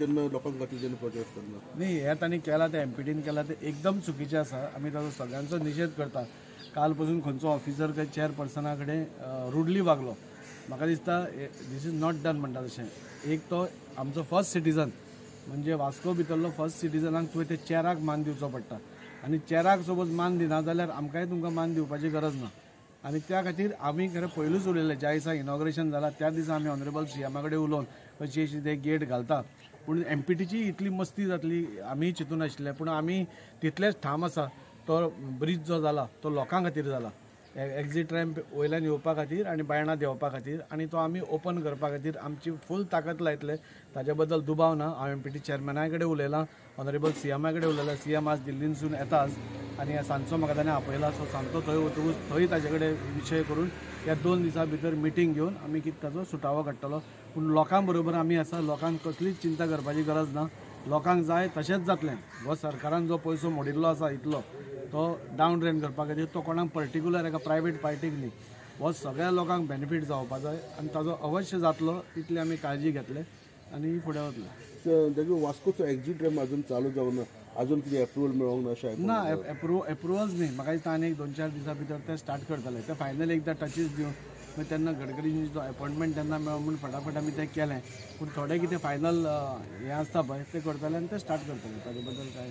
जेन्ना लोकांक खातीर जेन्ना प्रोटेस्ट करना न्ही, हें तांणी केलां तें एमपीटीन केलां तें एकदम चुकीचें आसा. आमी ताजो सगळ्यांचो निशेध करता. काल पसून खंयचो ऑफिसर काय चेअरपर्सना कडेन रुडली वागलो. म्हाका दिसता these is not done म्हणटा तशें. एक तो आमचो फर्स्ट सिटीजन म्हणजे वास्को भितरलो फर्स्ट सिटीजनाक तुवें ते चेराक मान दिवचो पडटा आनी चेराक सपोज मान दिना जाल्यार आमकांय तुमकां मान दिवपाची गरज ना. आनी त्या खातीर आमी खरें पयलूच उलयलें, ज्या दिसा इनॉग्रेशन जाला त्या दिसा आमी ऑनरेबल सीएमा कडेन उलोवन कशी अशी ते गेट घालता. पूण एमपीटीची इतली मस्ती जातली आमी चिंतून नाशिल्ले, पूण आमी तितलेच ठाम आसा. तो ब्रीज जो जाला तो लोकां खातीर जाला, एक्झीट रॅम्प वयल्यान येवपा खातीर आनी बायणा देंवपा खातीर, आनी तो आमी ओपन करपा खातीर आमची फूल ताकद लायतले, ताजे बद्दल दुबाव ना. हांव एमपीटी चेअरमॅना कडेन उलयलां, ऑनरेबल सीएमा कडेन उलयलां. सीएम आज दिल्लीनसून येताच आनी सांजचो म्हाका ताणें आपयला, सो सांजचो थंय वतकूच थंय ताजे कडेन विशय करून ह्या 2 दिसां भितर मिटींग घेवन आमी कितें ताचो सुटावो काडटलो. पूण लोकां बरोबर आमी आसा, लोकांक कसलीच चिंता करपाची गरज ना. लोकांक जाय तशेंच जातलें. हो सरकारान जो पयसो मोडिल्लो आसा इतलो तो डावन ड्रेन करपा खातीर तो कोणाक पर्टिक्युलर एका प्रायवेट पार्टीक न्ही, हो सगळ्या लोकांक बेनिफीट जावपा जाय आनी ताजो अवश्य जातलो इतली आमी काळजी घेतले आनी फुडें वतले. वास्कोचो एक्झीट रॅम्प अजून चालू जावना, अजून कितें एप्रुवल मेळोंक ना अशें ना? एप्रुवल्स न्ही, म्हाका दिसता आनी एक 2-4 दिसां भितर ते स्टार्ट करतले. ते फायनल एकदां टचीस दिवन मागीर तेन्ना गडकरींचो अपॉयंटमेंट तेन्ना मेळो म्हूण फटाफट आमी तें केलें. पूण थोडें कितें फायनल हें आसता पळय तें करतले आनी तें स्टार्ट करतले. ताजे बद्दल काय.